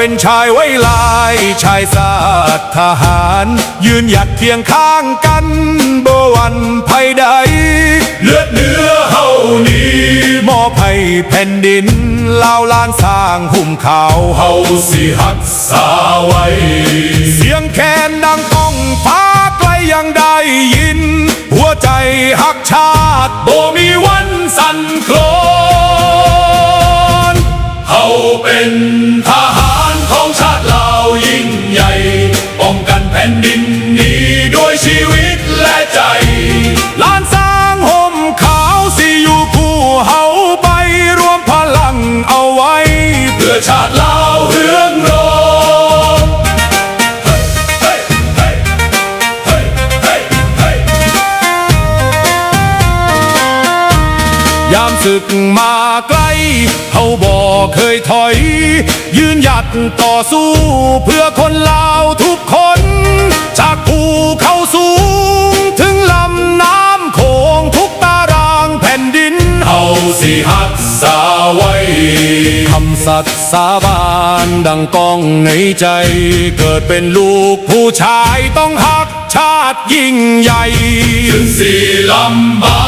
ເປັນຊາຍໄວລາຍ ຊາຍຊາດທະຫານ ຢືນຫຍັດຄຽງຂ້າງກັນ ບໍ່ຫວັ່ນໄພໃດ ເລືອດເນື້ອເຮົານີ້ ມອບໃຫ້ແຜ່ນດິນລາວ ລ້ານຊ້າງຫຸ້ມຂາວ ເຮົາຊິຮັກສາໄວ້ ສຽງແຄນດັງກ້ອງຟ້າໄກຍັງໄດ້ຍິນ ຫົວໃຈຮັກຊາດບໍ່ມີວັນສັ່ນຄລອນ ເຮົາເປັນທະຫານຂອງຊາດລາວຍິ່ງໃຫຍ່ ປ້ອງກັນແຜ່ນດິນນີ້ດ້ວຍຊີວິດແລະໃຈ ລ້ານຊ້າງຫົ້ມຂາວຊິຢູ່ຄູ່ເຮົາໄປ ລວມພະລັງເອົາໄວ້ ເພື່ອຊາດລາວເຮືອງຮອງ. ຍາມສຶກມາໄກ ເຮົາບໍ່ເຄີຍຖອຍ ຢືນຫຍັດຕໍ່ສູ້ເພື່ອຄົນລາວທຸກຄົນ ຈາກພູເຂົາສູງເຖິງລຳນ້ຳໂຂງ ທຸກຕາລາງແຜ່ນດິນ ເຮົາຊິຮັກສາໄວ້ ຄຳສັດສາບານດັ່ງກ້ອງໃນໃຈ ເກີດເປັນລູກຜູ້ຊາຍຕ້ອງຮັກ ຊາດຍິ່ງໃຫຍ່ ເຖິງຊິລຳບາ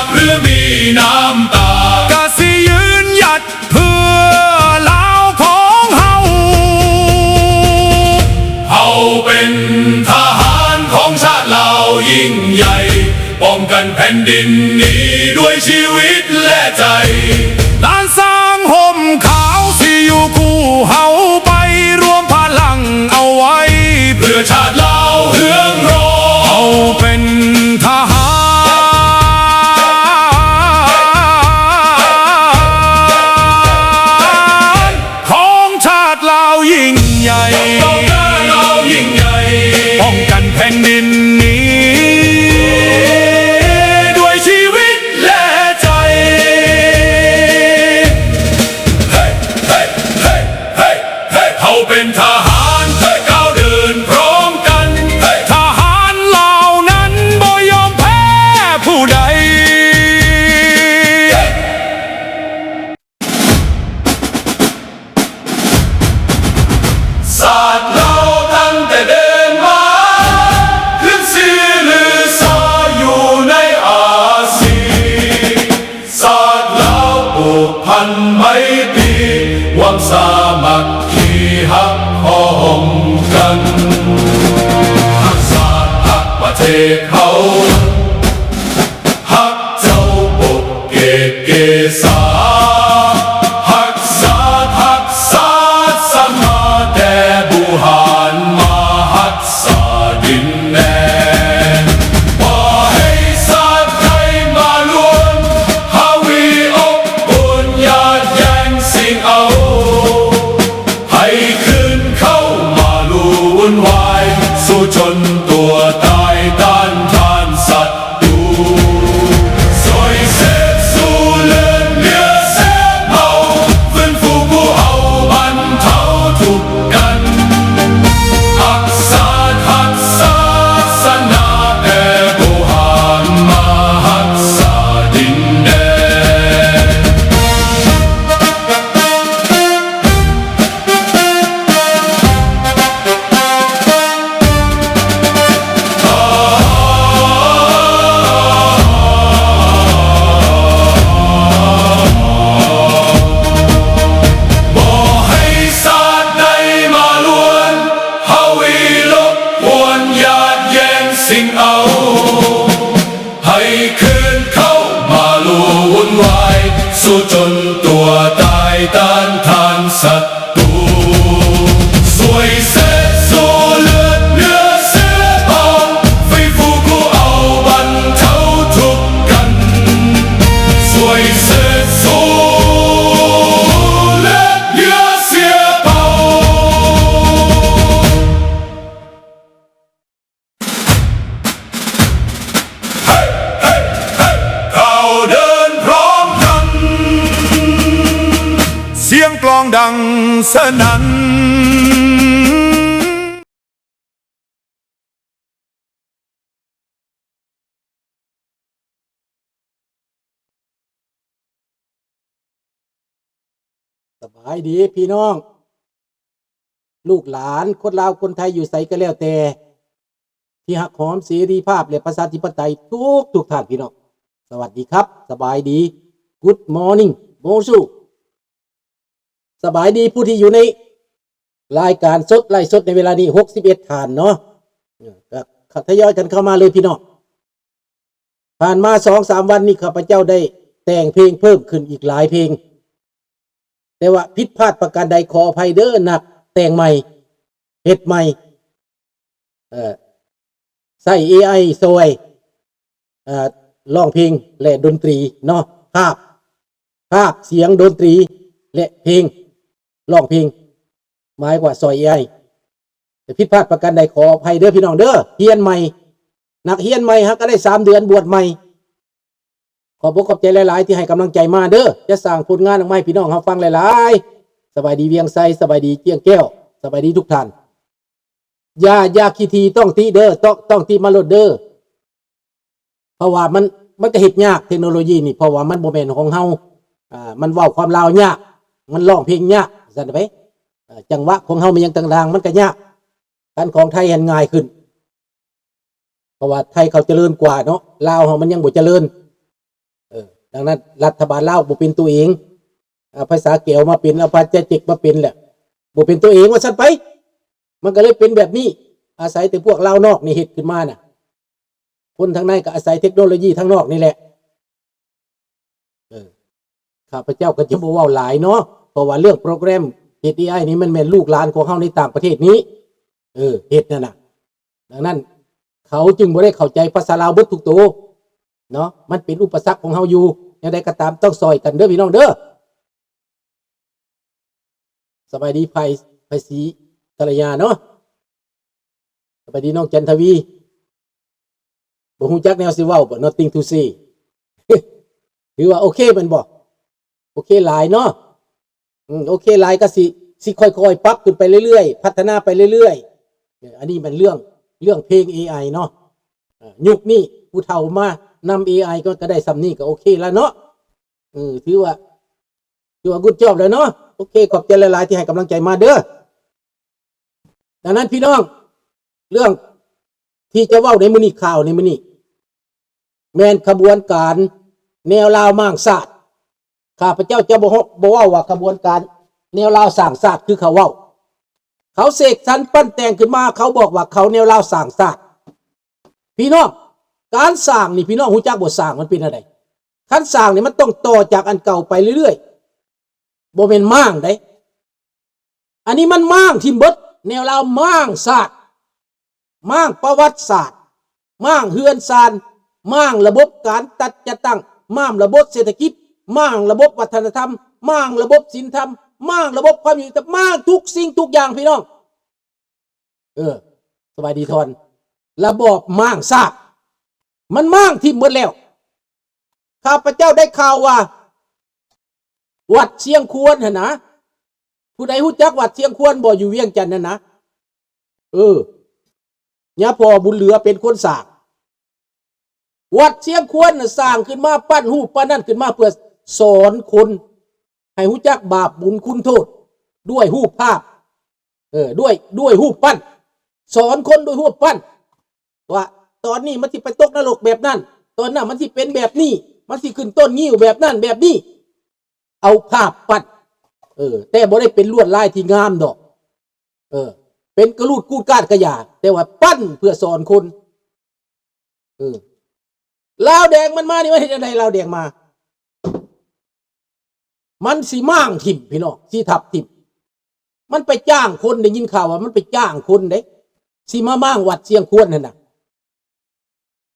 ກ ຫຼື ມີນ້ຳຕາ ກະຊິຢືນຫຍັດເພື່ອລາວຂອງເຮົາ ເຮົາເປັນທະຫານຂອງຊາດລາວຍິ່ງໃຫຍ່ ປ້ອງກັນແຜ່ນດິນນີ້ດ້ວຍຊີວິດແລະໃຈ ລ້ານຊ້າງຫົ້ມຂາວຊິຢູ່ຄູ່ເຮົາໄປ ລວມພະລັງເອົາໄວ້ ເພື່ອຊາດລາວເຮືອງຮອງ ເຮົາເປັນທະຫານ ຂອງຊາດລາວຍິ່ງໃຫຍ່ ປ້ອງກັນແຜ່ນດິນນີ້ດ້ວຍຊີວິດແລະໃຈ ເຮົາເປັນທະຫານ ກ້າວເດີນພ້ອມກັນ ທະຫານລາວນັ້ນບໍ່ຍອມແພ້ຜູ້ໃດ. ຊາດລາວຕັ້ງແຕ່ເດີນມາ ຂຶ້ນຊື່ລືຊາຢູ່ໃນອາຊີ ຊາດລາວຜູກພັນໄມຕີ ຫວັງສາມັກຄີຮັກພ້ອມກັນ ຮັກຊາດຮັກປະເທດເຮົາ ຮັກເຈົ້າປົກເກກເກສາ ຮັກຊາດຮັກສາສະໝາ ແຕ່ບູຮານມາຮັກສາດິນແດນ ບໍ່ໃຫ້ຊາດໃດມາລວນ ຫາວີອົບອຸ່ນ ຢາດແຍ່ງຊິງເອົາ ໃຫ້ຄືນເຂົ້າມາລຸວຸ່ນວາຍ ສູ້ຈົນຕົວຕາຍ ຕ້ານທານສັດຕູ ຊ່ວຍເສດຊູເລືອດເຫຼືອເສດເມົາ ຟື້ນຟູຜູ້ເຮົາບັນເທົາທຸກກັນ ຮັກຊາດຮັກສາສະໜາ ແຕ່ບໍ່ຫານມາຮັກສາດິນແດນ. ບໍ່ໃຫ້ຊາດໃດມາລວນ ຫາວີລົບກວນ ຢາດແຍ່ງຊິງເອົາ ໃຫ້ຄືນເຂົ້າມາລຸວຸ່ນວາຍ ສູ້ຈົນຕົວຕາຍຕ້ານທານສັດຕູ ຊ່ວຍເສດຊູເລືອດເຫຼືອເສດເບົາ ຟື້ນຟູຜູ້ເອົາບັນເທົາທຸກກັນ ຊ່ວຍເສດຊູເລືອດເຫຼືອເສດເບົາ. ກ້າວເດີນພ້ອມກັນ ສຽງກລອງດັງສະໜັ່ນ. ສະບາຍດີພີ່ນ້ອງ. ລູກຫຼານຄົນລາວຄົນໄທຢູ່ໃສກໍແລ້ວແຕ່ ທີ່ຮັກຫອມເສລີພາບ ແລະ ປະຊາທິປະໄຕທຸກໆທ່ານພີ່ນ້ອງ. ສະຫວັດດີຄັບ ສະບາຍດີ Good morning Bonjour ສະບາຍດີຜູ້ທີ່ຢູ່ໃນລາຍການສົດ ໄລຟ໌ສົດໃນເວລານີ້ ຫົກສິບເອັດທ່ານເນາະ. ເອີ ກໍທະຍອຍກັນເຂົ້າມາເລີຍພີ່ນ້ອງ. ຜ່ານມາສອງສາມວັນນີ້ ຂ້າພະເຈົ້າໄດ້ແຕ່ງເພງເພີ່ມຂຶ້ນອີກຫຼາຍເພງ, ແຕ່ວ່າຜິດພາດປະການໃດຂໍອະໄພເດີ ນັກແຕ່ງໃໝ່ ເຮັດໃໝ່ ເອີ ໃຊ້ເອໄອຊ່ອຍ ເອີ ຮ້ອງເພງ ແລະ ດົນຕີເນາະ, ພາບ ພາບ ສຽງ ດົນຕີ ແລະ ເພງ ຮ້ອງເພງ ໝາຍວ່າຊ່ອຍເອໄອ. ແຕ່ຜິດພາດປະການໃດຂໍອະໄພເດີພີ່ນ້ອງເດີ. ຮຽນໃໝ່ ນັກຮຽນໃໝ່ຫາກໍໄດ້ສາມເດືອນ ບວດໃໝ່. ຂອບອົກຂອບໃຈຫຼາຍໆທີ່ໃຫ້ກຳລັງໃຈມາເດີ. ຈະສ້າງຜົນງານອອກມາໃຫ້ພີ່ນ້ອງເຮົາຟັງຫຼາຍໆ. ສະບາຍດີວຽງໄຊ, ສະບາຍດີຈຽງແກ້ວ, ສະບາຍດີທຸກທ່ານ. ຢ່າ ຢ່າຂີ້ຖີ່ຕ້ອງຕິເດີ, ຕ້ອງ ຕ້ອງຕິມາໂລດເດີ. ເພາະວ່າມັນ ມັນກໍເຮັດຍາກ ເທັກໂນໂລຢີນີ້ ເພາະວ່າມັນບໍ່ແມ່ນຂອງເຮົາ. ອ່າ ມັນເວົ້າຄວາມລາວຍາກ, ມັນຮ້ອງເພງຍາກ ວ່າຊັ້ນໄປ. ເອີ ຈັງຫວະຂອງເຮົາ ແມ່ນຫຍັງຕ່າງໆ ມັນກໍຍາກ. ຄັນຂອງໄທຫັ້ນງ່າຍຂຶ້ນ ເພາະວ່າໄທເຂົາຈະເລີນກວ່າເນາະ, ລາວເຮົາມັນຍັງບໍ່ຈະເລີນ. ເອີ ດັ່ງນັ້ນລັດຖະບານລາວບໍ່ເປັນຕົວເອງ, ເອົາພາສາແກວມາເປັນ, ເອົາພາສາເຈັກມາເປັນແຫຼະ, ບໍ່ເປັນຕົວເອງວ່າຊັ້ນໄປ. ມັນກໍເລີຍເປັນແບບນີ້, ອາໄສແຕ່ພວກລາວນອກນີ້ເຮັດຂຶ້ນມານະ. ຄົນທາງໃນກໍອາໄສເທັກໂນໂລຢີທາງນອກນີ້ແຫຼະ. ເອີ ຂ້າພະເຈົ້າກໍຈະບໍ່ເວົ້າຫຼາຍເນາະ, ເພາະວ່າເລື່ອງໂປຣແກຣມເຮັດເອໄອນີ້ ມັນແມ່ນລູກຫຼານຂອງເຮົາໃນຕ່າງປະເທດນີ້ ເອີ ເຮັດນັ້ນນະ. ດັ່ງນັ້ນເຂົາຈຶ່ງບໍ່ໄດ້ເຂົ້າໃຈພາສາລາວເບິດທຸກໂຕເນາະ, ມັນເປັນອຸປະສັກຂອງເຮົາຢູ່. ແນວໃດກໍຕາມ ຕ້ອງຊ່ອຍກັນເດີພີ່ນ້ອງເດີ. ສະບາຍດີ ໄພ ໄພສີກັນລະຍາເນາະ. ສະບາຍດີນ້ອງຈັນທະວີ. ບໍ່ຮູ້ຈັກແນວຊິເວົ້າບໍ? Nothing to say. ຖືວ່າໂອເຄແມ່ນບໍ່? ໂອເຄຫຼາຍເນາະ. ອືມ ໂອເຄຫຼາຍກໍຊິ ຊິຄ່ອຍໆປັບຂຶ້ນໄປເລື້ອຍໆ, ພັດທະນາໄປເລື້ອຍໆ. ເອີ ອັນນີ້ແມ່ນເລື່ອງ ເລື່ອງເພງເອໄອເນາະ. ເອີ ຍຸກນີ້ຜູ້ເຖົ້າມານຳເອໄອກໍ ກໍໄດ້ສ່ຳນີ້ກໍໂອເຄແລ້ວເນາະ. ເອີ ຖືວ່າ ຖືວ່າ good job ແລ້ວເນາະ. ໂອເຄ ຂອບໃຈຫຼາຍໆທີ່ໃຫ້ກຳລັງໃຈມາເດີ. ດັ່ງນັ້ນພີ່ນ້ອງ ເລື່ອງທີ່ຈະເວົ້າໃນມື້ນີ້ ຂ່າວໃນມື້ນີ້ ແມ່ນຂະບວນການແນວລາວມ້າງຊາດ. ຂ້າພະເຈົ້າຈະບໍ່ ບໍ່ເວົ້າວ່າຂະບວນການແນວລາວສ້າງຊາດຄືເຂົາເວົ້າ. ເຂົາເສກສັນປັ້ນແຕ່ງຂຶ້ນມາ, ເຂົາບອກວ່າເຂົາແນວລາວສ້າງຊາດ. ພີ່ນ້ອງ ການສ້າງນີ້ ພີ່ນ້ອງຮູ້ຈັກບໍ່? ສ້າງມັນເປັນແນວໃດ? ຄັນສ້າງນີ້ມັນຕ້ອງຕໍ່ຈາກອັນເກົ່າໄປເລື້ອຍໆ, ບໍ່ແມ່ນມ້າງໃດ. ອັນນີ້ມັນມ້າງຖິ້ມເບິດ, ແນວລາວມ້າງຊາດ, ມ້າງປະຫວັດສາດ, ມ້າງເຮືອນຊານ, ມ້າງລະບົບການຈັດ ຈັດຕັ້ງ, ມ້າງລະບົບເສດຖະກິດ, ມ້າງລະບົບວັດທະນະທຳ, ມ້າງລະບົບສິນທຳ, ມ້າງລະບົບຄວາມຍຸຕິທຳ, ມ້າງທຸກສິ່ງທຸກຢ່າງ ພີ່ນ້ອງ. ເອີ ສະບາຍດີທອນ. ລະບອບມ້າງຊາດ ມັນມ້າງຖິ້ມເບິດແລ້ວ. ຂ້າພະເຈົ້າໄດ້ຂ່າວວ່າ ວັດຊຽງຄວນຫັ້ນນະ, ຜູ້ໃດຮູ້ຈັກວັດຊຽງຄວນບໍ່? ຢູ່ວຽງຈັນຫັ້ນນະ. ເອີ ຍາພໍ່ບຸນເຫຼືອເປັນຄົນສ້າງ. ວັດຊຽງຄວນນະສ້າງຂຶ້ນມາ, ປັ້ນຮູບປານນັ້ນຂຶ້ນມາເພື່ອສອນຄົນໃຫ້ຮູ້ຈັກບາບບຸນຄຸນໂທດ ດ້ວຍຮູບພາບ, ເອີ ດ້ວຍ ດ້ວຍຮູບປັ້ນ, ສອນຄົນດ້ວຍຮູບປັ້ນ ວ່າຕອນນີ້ມັນຊິໄປຕົກນະລົກແບບນັ້ນ, ຕອນນັ້ນມັນຊິເປັນແບບນີ້, ມັນຊິຂຶ້ນຕົ້ນງິ້ວແບບນັ້ນແບບນີ້. ເອົາພາບປັ້ນ, ເອີ ແຕ່ບໍ່ໄດ້ເປັນລວດລາຍທີ່ງາມດອກ, ເອີ ເປັນກະລູດກູດກາດກະຢາ, ແຕ່ວ່າປັ້ນເພື່ອສອນຄົນ. ເອີ ລາວແດງມັນມານີ້ ມັນເຮັດແນວໃດ? ລາວແດງມາ ມັນຊິມ້າງຖິ້ມ ພີ່ນ້ອງ, ຊິທັບຖິ້ມ. ມັນໄປຈ້າງຄົນ, ໄດ້ຍິນຂ່າວວ່າມັນໄປຈ້າງຄົນເດ້ ຊິມາມ້າງວັດຊຽງຄວນຫັ້ນນະ.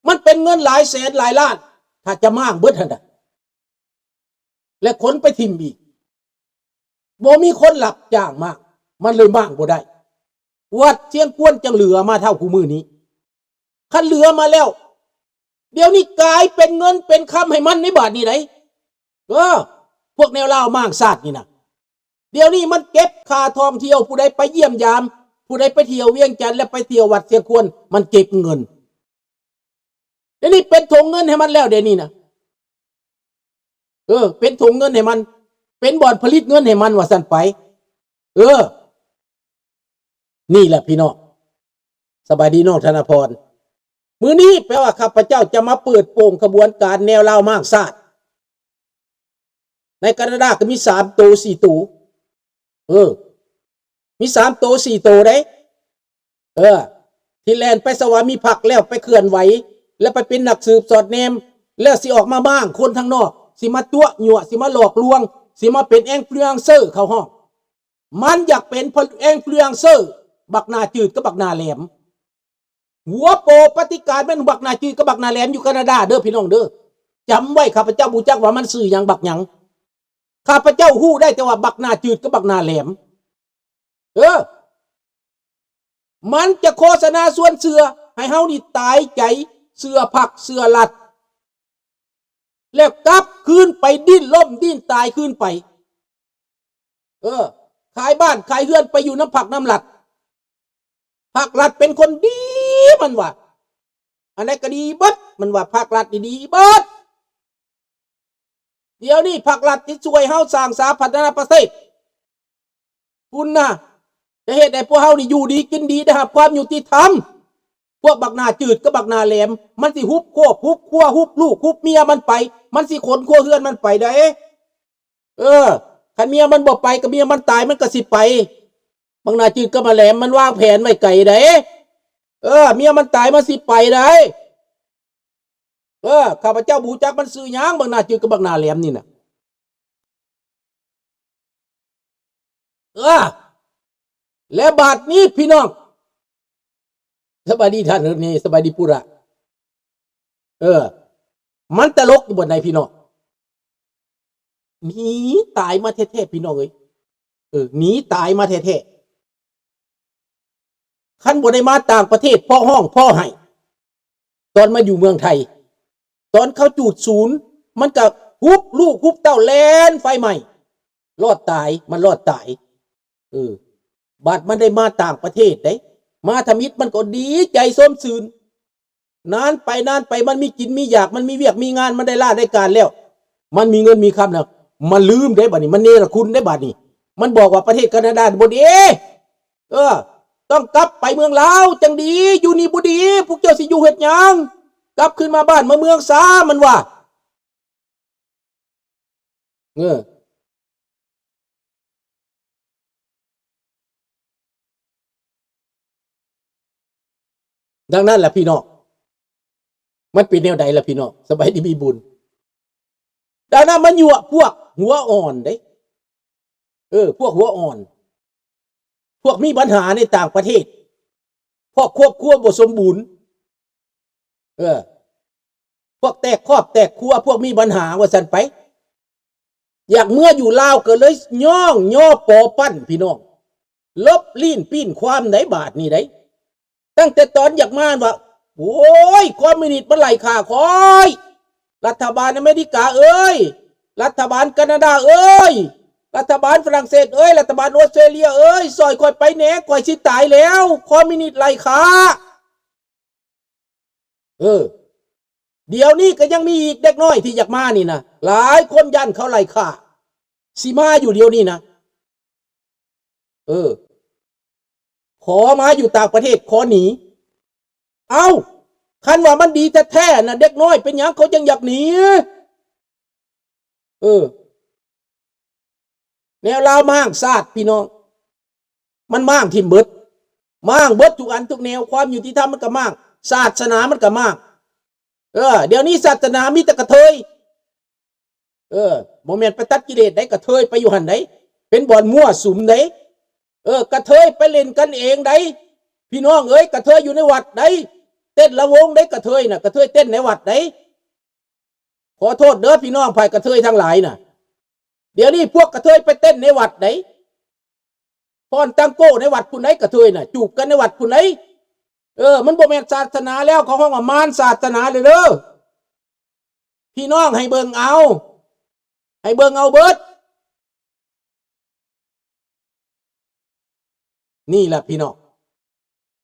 ມັນເປັນເງິນຫຼາຍແສນຫຼາຍລ້ານ ຖ້າຈະມ້າງເບິດຫັ້ນນະ ແລະ ຂົນໄປຖິ້ມອີກ. ບໍ່ມີຄົນຮັບຈ້າງມ້າງ, ມັນເລີຍມ້າງບໍ່ໄດ້. ວັດຊຽງຄວນຈັ່ງເຫຼືອມາເທົ່າຄູ່ມື້ນີ້. ຄັນເຫຼືອມາແລ້ວ, ດຽວນີ້ກາຍເປັນເງິນເປັນຄຳໃຫ້ມັນໃນບາດນີ້ໃດ. ເອີ ພວກແນວລາວມ້າງຊາດນີ້ນະ, ດຽວນີ້ມັນເກັບຄ່າທ່ອງທ່ຽວ, ຜູ້ໃດໄປຢ້ຽມຢາມ, ຜູ້ໃດໄປທ່ຽວວຽງຈັນ ແລະ ໄປທ່ຽວວັດຊຽງຄວນ, ມັນເກັບເງິນ. ດຽວນີ້ເປັນຖົງເງິນໃຫ້ມັນແລ້ວ ດຽວນີ້ນະ. ເອີ ເປັນຖົງເງິນໃຫ້ມັນ, ເປັນບ່ອນຜະລິດເງິນໃຫ້ມັນ ວ່າຊັ້ນໄປ. ເອີ ນີ້ແຫຼະພີ່ນ້ອງ. ສະບາຍດີນ້ອງທະນະພອນ. ມື້ນີ້ແປວ່າຂ້າພະເຈົ້າຈະມາເປີດໂປງຂະບວນການແນວລາວມ້າງຊາດ. ໃນການາດາກໍມີສາມໂຕ ສີ່ໂຕ. ເອີ ມີສາມໂຕ ສີ່ໂຕເດ້. ເອີ ທີ່ແລ່ນໄປສະຫວາມີພັກແລ້ວໄປເຄື່ອນໄຫວ ແລ້ວໄປເປັນນັກສືບສອດແນມ ແລ້ວຊິອອກມາມ້າງຄົນທາງນອກ ຊິມາຕົວະຍົວະ ຊິມາຫຼອກລວງ ຊິມາເປັນ influencer ເຂົາຮ້ອງ. ມັນຢາກເປັນ influencer ບັກໜ້າຈືດກັບບັກໜ້າແຫຼມ. ຫົວໂປປະຕິການແມ່ນບັກໜ້າຈືດກັບບັກໜ້າແຫຼມຢູ່ການາດາເດີພີ່ນ້ອງເດີ. ຈຳໄວ້ ຂ້າພະເຈົ້າບໍ່ຈັກວ່າມັນຊື່ຫຍັງບັກຫຍັງ. ຂ້າພະເຈົ້າຮູ້ໄດ້ແຕ່ວ່າບັກໜ້າຈືດກັບບັກໜ້າແຫຼມ. ເອີ ມັນຈະໂຄສະນາຊວນເຊື່ອໃຫ້ເຮົານີ້ຕາຍໃຈ ເຊື່ອພັກເຊື່ອລັດ ແລ້ວກັບຄືນໄປດີ້ນລົ້ມດີ້ນຕາຍຄືນໄປ. ເອີ ຂາຍບ້ານຂາຍເຮືອນໄປຢູ່ນຳພັກນຳລັດ. ພັກລັດເປັນຄົນດີ ມັນວ່າ ອັນໃດກໍດີເບິດ ມັນວ່າ ພັກລັດນີ້ດີເບິດ. ດຽວນີ້ພັກລັດທີ່ຊ່ວຍເຮົາສ້າງສາພັດທະນາປະເທດພຸ້ນນະ ຈະເຮັດໃຫ້ພວກເຮົານີ້ຢູ່ດີກິນດີ ໄດ້ຮັບຄວາມຍຸຕິທຳ. ພວກບັກໜ້າຈືດກັບບັກໜ້າແຫຼມ ມັນຊິຮຸບຄອບ ຮຸບຄົວ ຮຸບລູກ ຮຸບເມຍມັນໄປ ມັນຊິຂົນຄົວເຮືອນມັນໄປໃດ໋. ເອີ ຄັນເມຍມັນບໍ່ໄປ ກໍເມຍມັນຕາຍ ມັນກໍຊິໄປ. ບັກໜ້າຈືດກັບບັກແຫຼມ ມັນວາງແຜນໄວ້ໄກໃດ໋. ເອີ ເມຍມັນຕາຍ ມັນຊິໄປໃດ໋. ເອີ ຂ້າພະເຈົ້າບໍ່ຮູ້ຈັກມັນຊື່ຫຍັງ ບັກໜ້າຈືດກັບບັກໜ້າແຫຼມນີ້ນະ. ເອີ ແລະບາດນີ້ພີ່ນ້ອງ ສະບາຍດີທ່ານນີ້ ສະບາຍດີປຸລະ. ເອີ ມັນຕະຫຼົກຢູ່ບ່ອນໃດພີ່ນ້ອງ? ໜີຕາຍມາແທ້ໆ ພີ່ນ້ອງເອີຍ. ເອີ ໜີຕາຍມາແທ້ໆ. ຄັນບໍ່ໄດ້ມາຕ່າງປະເທດ ພໍຮ້ອງພໍໄຫ້ ຕອນມາຢູ່ເມືອງໄທ ຕອນເຂົາຈູດສູນ ມັນກະຮຸບລູກຮຸບເຕົ້າແລ່ນໄຟໄໝ້ ລອດຕາຍ ມັນລອດຕາຍ. ເອີ ບາດມັນໄດ້ມາຕ່າງປະເທດເດ້ ມາທຳອິດມັນກໍດີໃຈຊົມຊື່ນ. ນານໄປນານໄປ ມັນມີກິນມີຢາກ ມັນມີວຽກມີງານ ມັນໄດ້ລາໄດ້ການແລ້ວ ມັນມີເງິນມີຄຳແລ້ວ ມັນລືມເດ້ບາດນີ້ ມັນເນລະຄຸນເດ້ບາດນີ້. ມັນບອກວ່າປະເທດການາດາບໍ່ດີ. ເອີ ຕ້ອງກັບໄປເມືອງລາວຈັ່ງດີ ຢູ່ນີ້ບໍ່ດີ ພວກເຈົ້າຊິຢູ່ເຮັດຫຍັງ? ກັບຄືນມາບ້ານມາເມືອງຊາ ມັນວ່າ. ເອີ ດັ່ງນັ້ນແຫຼະພີ່ນ້ອງ ມັນເປັນແນວໃດລະພີ່ນ້ອງ? ສະບາຍດີມີບຸນ. ດັ່ງນັ້ນມັນຍົວະພວກຫົວອ່ອນເດ້. ເອີ ພວກຫົວອ່ອນ ພວກມີບັນຫາໃນຕ່າງປະເທດ ພວກຄອບຄົວບໍ່ສົມບູນ ເອີ ພວກແຕກຄອບແຕກຄົວ ພວກມີບັນຫາວ່າຊັ້ນໄປ. ຢາກເມືອຢູ່ລາວກໍເລີຍຍ້ອງຍໍປໍປັ້ນພີ່ນ້ອງ ລົບລີ້ນປີ້ນຄວາມໃດບາດນີ້ໃດ. ຕັ້ງແຕ່ຕອນຢາກມາວ່າ ໂອ້ຍ ຄອມມິວນິດມັນໄລ່ຂ້າຂ້ອຍ ລັດຖະບານອາເມລິກາເອີຍ ລັດຖະບານການາດາເອີຍ ລັດຖະບານຝຣັ່ງເສດເອີຍ ລັດຖະບານອົດສະເຕຣເລຍເອີຍ ຊ່ອຍຂ້ອຍໄປແດ່ ຂ້ອຍຊິຕາຍແລ້ວ ຄອມມິວນິດໄລ່ຂ້າ. ເອີ ດຽວນີ້ກໍຍັງມີອີກເດັກນ້ອຍທີ່ຢາກມານີ້ນະ ຫຼາຍຄົນຢ້ານເຂົາໄລ່ຂ້າ ຊິມາຢູ່ດຽວນີ້ນະ. ເອີ ຂໍມາຢູ່ຕ່າງປະເທດ ຂໍໜີ. ເອົ້າ ຄັນວ່າມັນດີແທ້ໆນະ ເດັກນ້ອຍເປັນຫຍັງເຂົາຈັ່ງຢາກໜີ? ເອີ ແນວລາວມ້າງຊາດພີ່ນ້ອງ ມັນມ້າງຖິ້ມເບິດ ມ້າງເບິດທຸກອັນທຸກແນວ ຄວາມຍຸຕິທຳມັນກໍມ້າງ ສາສະໜາມັນກໍມ້າງ. ເອີ ດຽວນີ້ສາສະໜາມີແຕ່ກະເທີຍ. ເອີ ບໍ່ແມ່ນໄປຕັດກິເລດໃດ໋ ກະເທີຍໄປຢູ່ຫັ້ນໃດ໋ ເປັນບ່ອນມົ້ວສຸມໃດ໋. ເອີ ກະເທີຍໄປຫຼິ້ນກັນເອງໃດ໋ ພີ່ນ້ອງເອີຍ ກະເທີຍຢູ່ໃນວັດໃດ໋ ເຕັ້ນລະວົງໃດ໋ ກະເທີຍນະ ກະເທີຍເຕັ້ນໃນວັດໃດ໋. ຂໍໂທດເດີພີ່ນ້ອງ ພວກກະເທີຍທັງຫຼາຍນະ ດຽວນີ້ພວກກະເທີຍໄປເຕັ້ນໃນວັດໃດ໋ ຟ້ອນຕັງໂກ້ໃນວັດພຸ້ນໃດ໋ ກະເທີຍນະ ຈູບກັນໃນວັດພຸ້ນໃດ໋. ເອີ ມັນບໍ່ແມ່ນສາສະໜາແລ້ວ ເຂົາຮ້ອງວ່າມານສາສະໜາເດີ ພີ່ນ້ອງໃຫ້ເບິ່ງເອົາ ໃຫ້ເບິ່ງເອົາເບິດ. ນີ້ລະພີ່ນ້ອງ